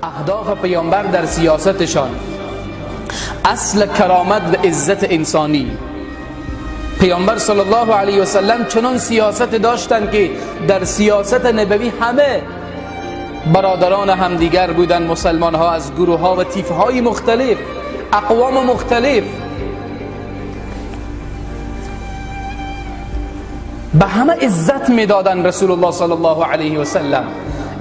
اهداف پیامبر در سیاستشان اصل کرامت و عزت انسانی. پیامبر صلی الله علیه و سلم چنان سیاست داشتند که در سیاست نبوی همه برادران همدیگر بودند، مسلمان ها از گروه ها و تیف های مختلف، اقوام مختلف، به همه عزت میدادن رسول الله صلی الله علیه و سلم.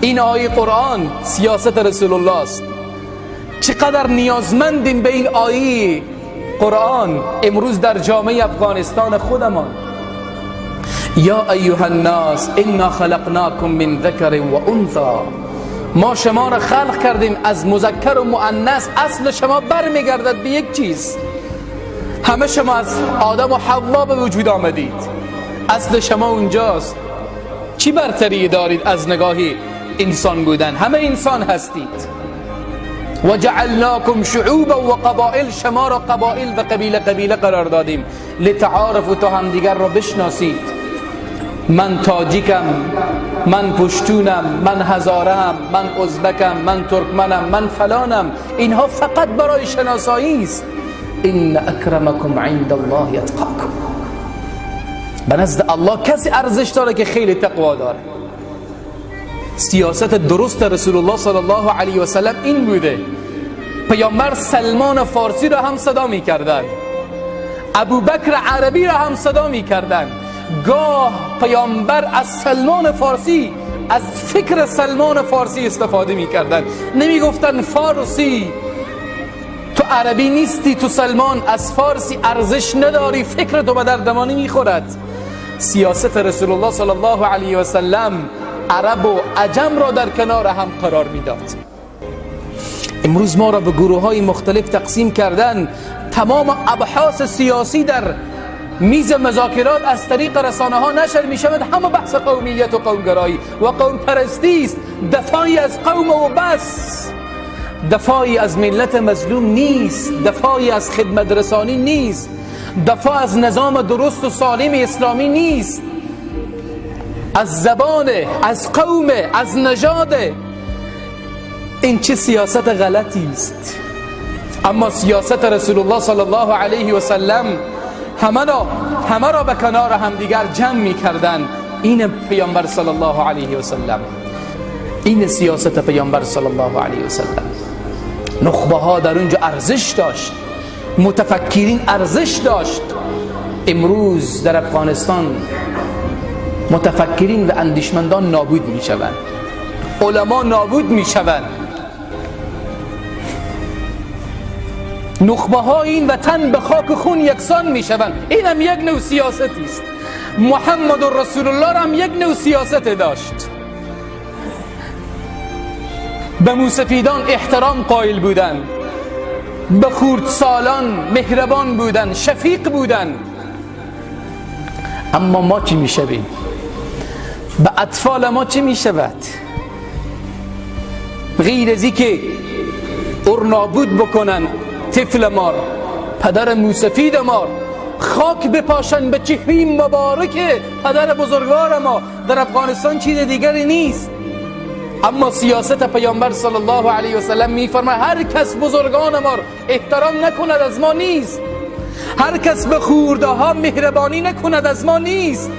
این آیه قرآن سیاست رسول الله است. چقدر نیازمندیم به این آیه قرآن امروز در جامعه افغانستان خودمان. یا ایها الناس انا خلقناکم من ذکر و انثی، ما شما را خلق کردیم از مذکر و مؤنث. اصل شما برمیگردد به یک چیز، همه شما از آدم و حوا به وجود آمدید، اصل شما اونجاست. چی برتری دارید از نگاهی انسان بودن؟ همه انسان هستید. و جعلناکم شعوبا و قبائل، شما را قبائل و قبیله قبیله قرار دادیم، لتعارفوا، تا همدیگر را بشناسید. من تاجیکم، من پشتونم، من هزارم، من ازبکم، من ترکمنم، من فلانم، اینها فقط برای شناسایی است. ان اکرمکم عند الله اتقاکم. به نزد الله کسی ارزش داره که خیلی تقوا داره. سیاست درست رسول الله صلی الله علیه و سلم این بوده. پیامبر سلمان فارسی را هم صدا می کردن، ابوبکر عربی را هم صدا می کردن. گاه پیامبر از سلمان فارسی، از فکر سلمان فارسی استفاده می کردن. نمی گفتن فارسی تو عربی نیستی، تو سلمان از فارسی ارزش نداری، فکر تو به درد ما نمی خورد. سیاست رسول الله صلی الله علیه و سلم عرب و عجم را در کنار هم قرار میداد. امروز ما را به گروه های مختلف تقسیم کردن. تمام ابحاث سیاسی در میز مذاکرات از طریق رسانه ها نشر می شود. همه بحث قومیت و قومگرایی و قوم پرستی است، دفاعی از قوم و بس، دفاعی از ملت مظلوم نیست، دفاعی از خدمت رسانی نیست، دفاع از نظام درست و سالم اسلامی نیست. از زبان، از قوم، از نژاد. این چه سیاست غلطی است. اما سیاست رسول الله صلی الله علیه و سلم همه را به کنار همدیگر جمع می کردن. این پیامبر صلی الله علیه و سلم، این سیاست پیامبر صلی الله علیه و سلم. نخبه ها در اونجا ارزش داشت، متفکرین ارزش داشت. امروز در افغانستان متفکرین و اندیشمندان نابود می شوند، علما نابود می شوند، نخبه های این وطن به خاک خون یکسان می شوند. این هم یک نوع سیاستی است. محمد رسول الله هم یک نوع سیاست داشت. به موسفیدان احترام قائل بودن، به خردسالان مهربان بودن، شفیق بودن. اما ما چی میشویم؟ به اطفال ما چی میشود؟ غیر از که اور نابود بکنن طفل ما، پدر موسفید ما، خاک بپاشن به چهره مبارک پدر بزرگوار ما. در افغانستان چیز دیگری نیست. اما سیاست پیامبر صلی الله علیه و سلم میفرماید هر کس بزرگان ما احترام نکند از ما نیست، هر کس به خورده ها مهربانی نکند از ما نیست.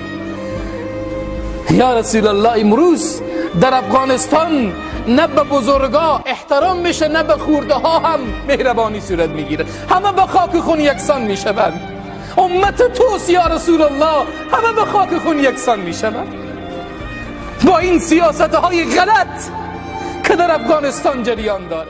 یا رسول الله، امروز در افغانستان نه به بزرگا احترام میشه، نه به خورده ها هم مهربانی صورت میگیره. همه به خاک خون یکسان میشوند. امت توست یا رسول الله، همه به خاک خون یکسان میشوند. با این سیاست های غلط که در افغانستان جریان داره.